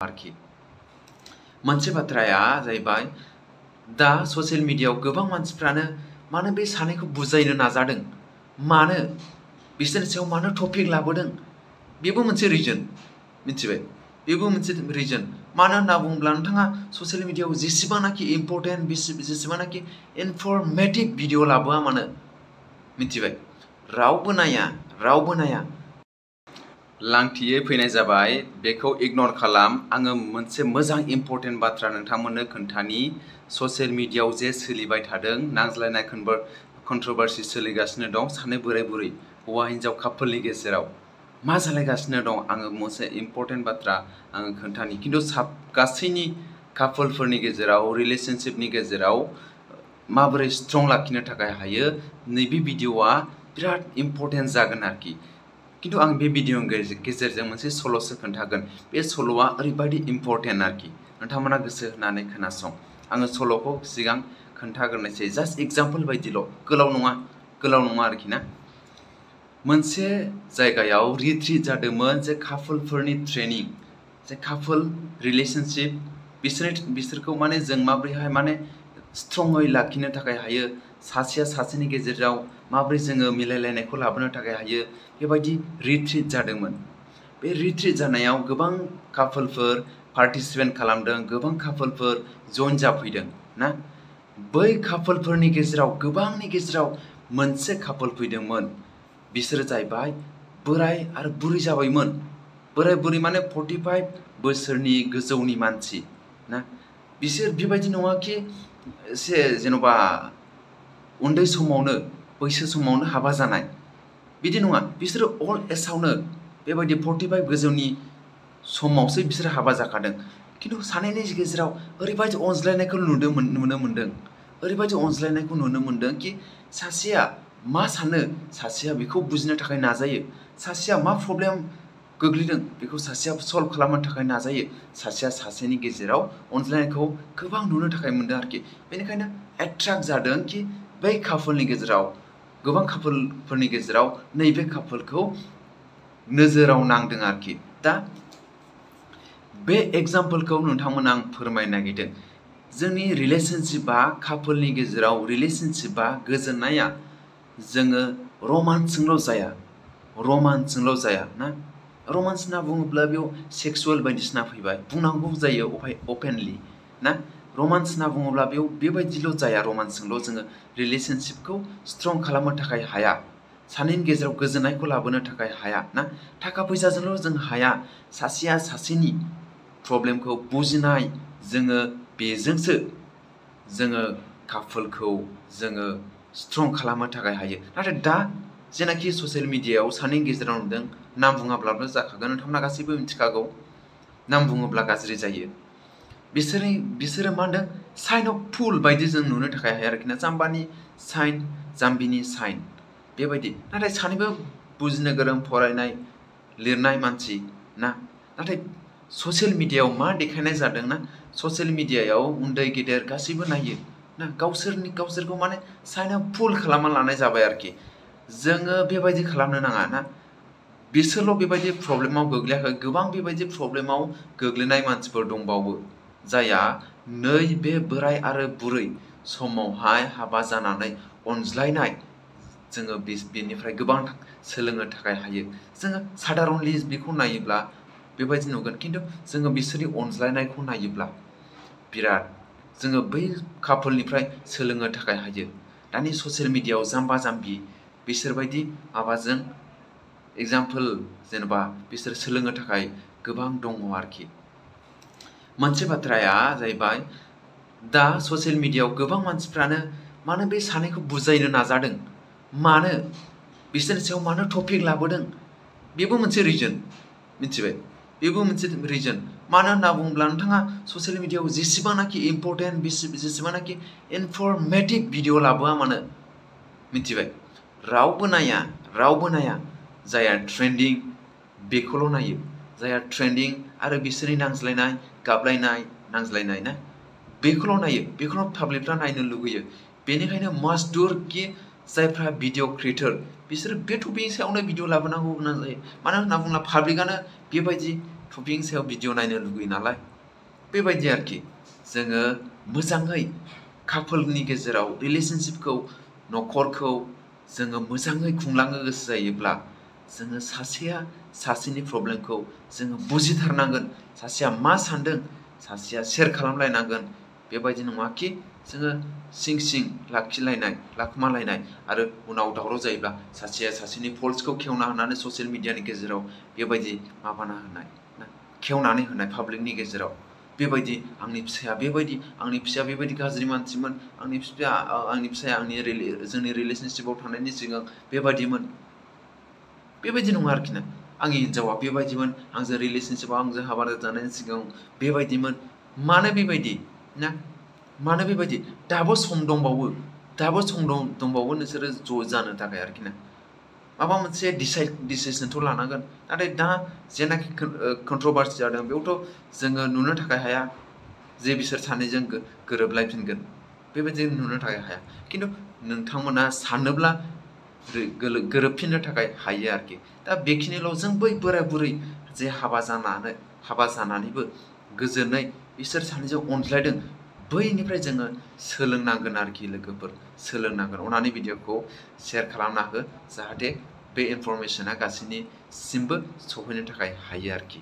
आरोखि मोनसे बाथ्राया जाहैबाय दा ससियेल मिडियायाव गोबां मानसिफ्रानो मानो बे सानैखौ बुजायनो नाजादों मानो बिसोरनि सायाव मानो टपिक लाबोदों बेबो मोनसे रिजन मिथिबाय बेबो मोनसे रिजन मानो होनना बुङोब्ला नोंथाङा ससियेल मिडियायाव जेसेबांनाखि इम्पोर्टेन्ट जेसेबांनाखि इनफरमेटिभ भिडिअ लाबोआ मानो मिथिबाय रावबो नाया लांथियै फैनाय जाबाय बेखौ इगनर खालाम आङो मोनसे मोजां इम्पोर्टेन्ट बाथ्रा नोंथांमोननो खोन्थानि ससियेल मिडियायाव जे सोलिबाय थादों नांज्लायनाय कन्ट्रभार्सि सोलिगासिनो दं सानै बोराय बुरै हौवा हिन्जाव कापोलनि गेजेराव मा जालायगासिनो दं आङो मोनसे इम्पोर्टेन्ट बाथ्रा आङो खोन्थानि खिन्थु गासैनि कापोलफोरनि गेजेराव रिलेशनशिपनि गेजेराव माबोरै स्ट्रं लाखिनो थाखाय हायो नैबे भिडिअआ बिराद इम्पोर्टेन्ट जागोन आरोखि किन्तु आं बे भिडिअनि गेजेरजों मोनसे सल'सो खोन्थागोन बे सल'आ ओरैबायदि इम्पोर्टेन्ट आरोखि नोंथांमोना गोसो होनानै खोनासं आङो सल'खौ सिगां खोन्थाग्रोनोसै जास्ट एग्जाम्पल बायदिल' गोलाव नङा आरोखि ना मोनसे जायगायाव रिट्रिट जादोंमोन जे कापोलफोरनि ट्रेनिं जे कापोल रिलेशनशिप बिसोरखौ माने जों माबोरैहाय माने स्ट्रङै लाखिनो थाखाय हायो सासेया सासेनि गेजेराव माबोरै जोङो मिलायलायनायखौ लाबोनो थाखाय हायो बेबायदि रिट्रिट जादोंमोन बे रिट्रिट जानायाव गोबां कापोलफोर पार्टिसिपेट खालामदों गोबां कापोलफोर जइन जाफैदों ना बै कापोलफोरनि गेजेराव गोबांनि गेजेराव मोनसे कापोल फैदोंमोन बिसोरो जाहैबाय बोराय आरो बुरै जाबायमोन बोराय बुरै माने 45 बोसोरनि गोजौनि मानसि ना बिसोर बेबायदि नङा कि एसे जेन'बा उन्दै समावनो बैसो समावनो हाबा जानाय बिदि नङा बिसोरो अल्ड एजआवनो बेबायदि 45 गोजौनि समावसो बिसोर हाबा जाखादों किन्तु सानैनि गेजेराव ओरैबायदि अनज्लायनायखौ नुनो मोन्दों कि सासेया मा सानो सासेया बेखौ बुजिनो थाखाय नाजायो सासेया मा प्रब्लेम गोग्लैदों बेखौ सासेया सल्भ खालामनो थाखाय नाजायो सासेया सासेनि गेजेराव अनज्लायनायखौ गोबां नुनो थाखाय मोन्दों आरोखि बेनिखायनो एट्राक्ट जादों कि बै कापोलनि गेजेराव गोबां कापोलफोरनि गेजेराव नैबे कापोलखौ नोजोराव नांदों आरोखि दा बे एग्जाम्पलखौ नोंथांमोन आं फोरमायनो नागिरदों जोंनि रिलेशनशिपआ कापोलनि गेजेराव रिलेशनशिपआ गोजोननाया जोङो रमान्सजोंल' जाया ना रमान्स होनना बुङोब्ला बेयाव सेक्सुवेल बायदिसिना फैबाय बुंनांगौ जायो अपेनलि ना रमान्स होनना बुङोब्ला बेयाव बेबायदिल' जाया रमान्सजोंल' जोङो रिलेशनशिपखौ स्ट्रं खालामनो थाखाय हाया सानैनि गेजेराव गोजोननायखौ लाबोनो थाखाय हाया ना थाखा फैसाजोंल' जों हाया सासेया सासेनि प्रब्लेमखौ बुजिनाय जोङो बेजोंसो जोङो कापोलखौ जोङो स्ट्रं खालामनो थाखाय हायो नाथाय दा जेनाखि ससियेल मिडियायाव सानैनि गेजेराव नुदों नाम बुङाब्लाबो जाखागोन नोंथांमोना गासैबो मिथिखागौ नाम बुङोब्ला गाज्रि जायो बिसोरो मा होनदों साइन अफ फुल बायदि जों नुनो थाखाय हाया आरोखि ना जाम्बिनि साइन बेबायदि नाथाय सानैबो बुजिनो गोरों फरायनाय लिरनाय मानसि ना नाथाय ससियेल मिडियायाव मा देखायनाय जादों ना ससियेल मिडियायाव उन्दै गेदेर गासैबो नायो ना गावसोरखौ माने साइन अफ फुल खालामना लानाय जाबाय आरोखि जोङो बेबायदि खालामनो नाङा ना बिसोरल' बेबायदि प्रब्लेमाव गोग्लैयाखै गोबां बेबायदि प्रब्लेमाव गोग्लैनाय मानसिफोर दंबावो जायहा नैबे बोराय आरो बुरै समावहाय हाबा जानानै अनज्लायनाय जोङो बेनिफ्राय गोबां सोलोंनो थाखाय हायो जोङो सादारनलि बेखौ नायोब्ला बेबायदि नुगोन खिन्थु जोङो बिसोरनि अनज्लायनायखौ नायोब्ला बिराद जोङो बै कापोलनिफ्राय सोलोंनो थाखाय हायो दानि ससियेल मिडियायाव जाम्बा जाम्बि बिसोरबायदि माबाजों एग्जाम्पल जेनेबा बिसोर सोलोंनो थाखाय गोबां दङ आरोखि मोनसे बाथ्राया जाहैबाय दा ससियेल मिडियायाव गोबां मानसिफ्रानो मानो बे सानैखौ बुजायनो नाजादों मानो बिसोरनि सायाव मानो टपिक लाबोदों बेबो मोनसे रिजन मिथिबाय बेबो मोनसे रिजन मानो होनना बुङोब्ला नोंथाङा ससियेल मिडियायाव जेसेबांनाखि इम्पोर्टेन्ट जेसेबांनाखि इनफरमेटिभ भिडिअ लाबोआ मानो मिथिबाय रावबो नाया जायहा ट्रेन्डिं बेखौल' नायो जायहा ट्रेन्डिं आरो बिसोरनि नांज्लायनाय ना बेखौल' नायो बेखौल' पाब्लिकफ्रा नायनो लुगैयो बेनिखायनो मास्ट डुर कि जायफ्रा भिडिअ क्रिएटर बिसोर बे टपिकनि सायावनो भिडिअ लाबोनांगौ गोनां जायो मानो होनना बुङोब्ला पाब्लिकआनो बेबायदि टपिकनि सायाव भिडिअ नायनो लुगैयो नालाय बेबायदि आरोखि जोङो मोजाङै कापोलनि गेजेराव रिलेशनशिपखौ न'खरखौ जोङो मोजाङै खुंलांनो गोसो जायोब्ला जोङो सासेया सासेनि प्रब्लेमखौ जोङो बुजिथारनांगोन सासेया मा सानदों सासेया शेयार खालामलायनांगोन बेबायदि नङाखि जोङो सिं सिं लाखिलायनाय लाखुमालायनाय आरो उनाव दावराव जायोब्ला सासेया सासेनि फल्सखौ खेवना होनानै ससियेल मिडियानि गेजेराव बेबायदि माबाना होनाय खेवनानै होनाय पाब्लिकनि गेजेराव बेबायदि आंनि फिसाया बेबायदि गाज्रि मानसिमोन आंनि फिसाया जोंनि रिलेशनशिपआव थानायनि सिगां बेबायदिमोन बेबायदि नङा आरोखि ना आंनि हिन्जावा बेबायदिमोन आंजों रिलेशनशिपआव आंजों हाबा जानायनि सिगां बेबायदिमोन मानो बेबायदि ना मानो बेबायदि दाबो सम दंबावो नोंसोरो ज' जानो थाखाय आरोखि ना माबा मोनसे डिसिसनथ' लानांगोन नाथाय दा जेनाखि कन्ट्रभार्सि जादों बेयावथ' जोङो नुनो थाखाय हाया जे बिसोर सानैजों गोरोबलायफिनगोन बेबायदि नुनो थाखाय हाया खिन्थु नोंथांमोना सानोब्ला गोरोबफिननो थाखाय हायो आरोखि दा बेखिनिल' जों बै बोराय बुरै जे हाबा जानानैबो गोजोनै बिसोर सानैजों अनज्लायदों बैनिफ्राय जोङो सोलोंनांगोन आरोखि लोगोफोर सोलोंनांगोन अननानै भिडिअखौ शेयार खालामना हो जाहाथे बे इनफरमेशना गासैनिसिमबो सौहैनो थाखाय हायो आरोखि